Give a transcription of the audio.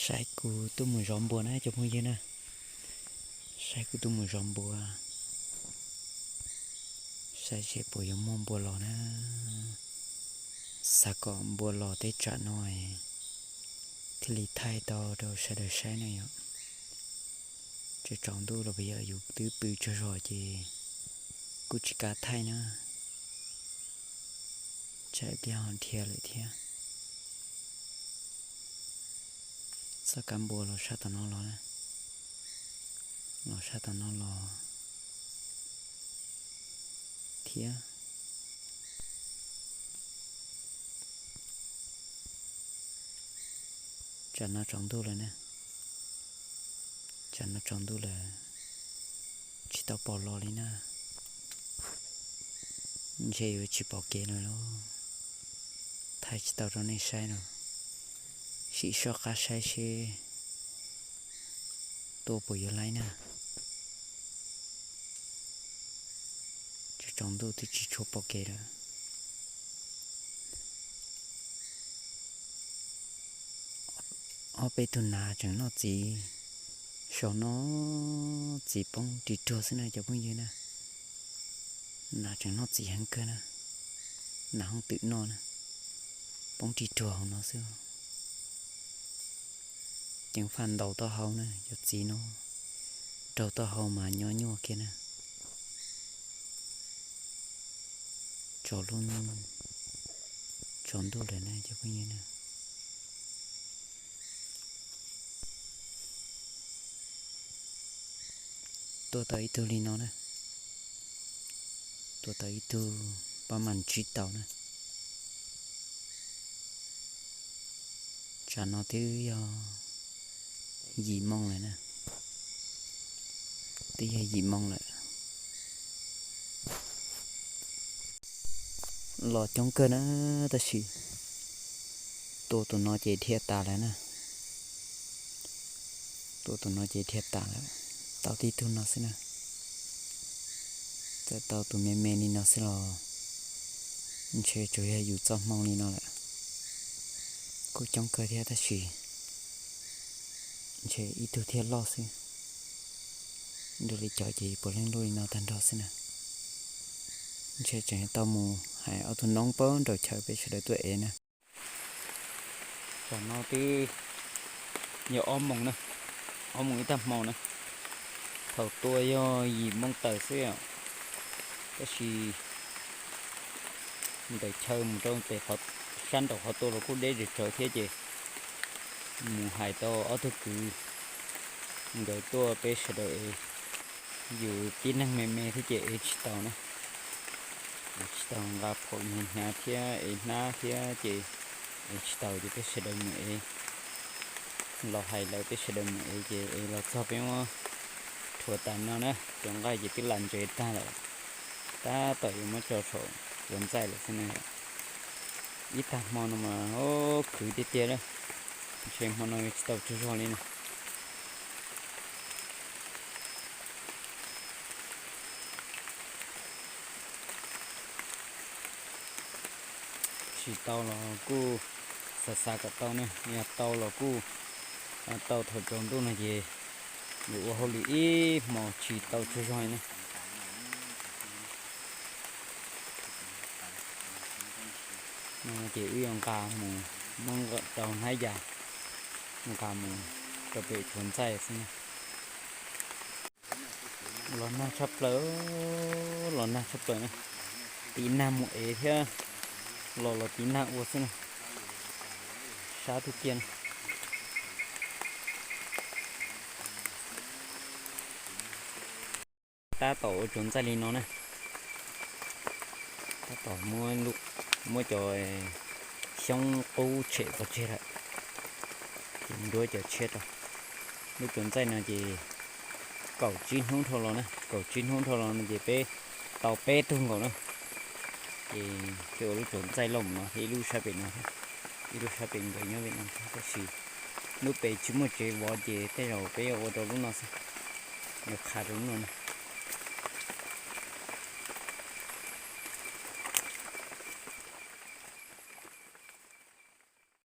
Saib kuv tuaj mus zov npua na cov phooj ywg na. Saib kuv tuaj mus zov npua, saib seb puas yuav muaj npua los na. Xav kom npua los teb tsam no thiaj li thaij tau rau sawv daws saib na yom. Tsaus ntuj los yog yus twb pw tsaug zog ces kuj tsis kav thaij na. Tsam ib pliag ho dhia lawm thiab. Txoj kab npua los sab tom no los na, los sab tom no los thiab. Tsam no tsaus ntuj lawm na, tsam no tsaus ntuj lawm, tsis tau pom los li na. Ntshe yuav tsis pom kev lawm lauj, thaij tsis tau rau nej saib lawm. Sim soj qab saib seb tuaj puas yuav laib na. Tsaus ntuj twb tsis tshua pom kev lawm. Ob peb tug nas tseem noj txiv, saum no txiv poob ris ruag xwb na cov phooj ywg na. Nas tseem noj txiv heev kawg na, nas hoob twm noj na, poob ris ruag hauv no xwb. Ceev faj ntaus taub hau na, cov txiv no raug taub hau mas nyob nyuaj kiag na. Tsaus lub, tsaus ntuj lawm na cov phooj ywg na. Tua tau ib tug li no na, tua tau ib tug pab mas ntsib tau na. Tsam no twb yog yim moo lawm na, twb yog yim moo lawm. Los coob kawg na, tab sis tua tus no ces dhia tas lawm na. Tua tus no ces dhia tas lawm, tau tib tug no xwb na. Txawm tau tus me me li no xwb los ntshe tsuas yog yus txoj hmoo li no lawm. Kuj coob kawg thiab tab sis ntshe ib tug thiaj loj xwb. Dua li cov ces puav leej luaj li no tag nrho xwb na. Ntshe tseem tau mus hais ob tug noob pab nraum chaw peb sawv daws tuaj ev na. Tam no twb yog ob moos na, ob moos ib tag hmo na. Thaum tua yog yim moo tawm xwb os, tab sis ntawm chaw mus rau pem sab nraum qhov tua los kuj deb tsawv tsawv thiab ces mus hais tau ob tug kwv nkawd tuaj peb sawv daws ev. Yus tib neeg me me thiab ces ev tsis tau na, ev tsis tau, nqa phaum hnyav hnyav thiab ev hnab thiab ces ev tsis tau ces peb sawv daws mus ev. Los hais lawv peb sawv daws mus ev ces ev los txog peb muab rhuav tas no na, cov nqaij ces twb lam ntses tag lawm, tab tom yuav muab tso saum tsuav ntxaij lawm xwb na. Ib tag hmo no mas khwv tiag tiag na, ntshe hmo no yuav tsis tau tsaug zog li na. Tsis tau los kuj xav xav kom tau ne, yog tau los kuj tau thaum tsaus ntuj no ces yuav ua hauj lwm ib hmos tsis tau tsaug zog li na. No ces wb yuav nqa mus muab rau hnab yas, nqa mus rau pem tsuav ntxaij xwb na. Los nag tshaj plaws, los nag tshaj plaws na. Tiv nag mus ev thiab, los los tiv nag ua xwb na. Sab tiag tiag na. Tab tom ua tsuav ntxaij li no na. Tab tom muab cov xyoob qub tshem pov tseg lawm, ces nruab cov tshiab rau. Lub tsuav ntxaij no ces kaum tsib hnub dhau los na, kaum tsib hnub dhau los no ces peb tau peb tug nkaus na. Ces thiaj ua lub tsuav ntxaij loj mus no thiab ib lub sab pem no thiab, ib lub sab pem nkawd nyob pem no thiab, tab sis lub pem tsis muaj tsev vov ces tej zaum peb yuav ua rau lub no xwb, yuav qha rau lub no na.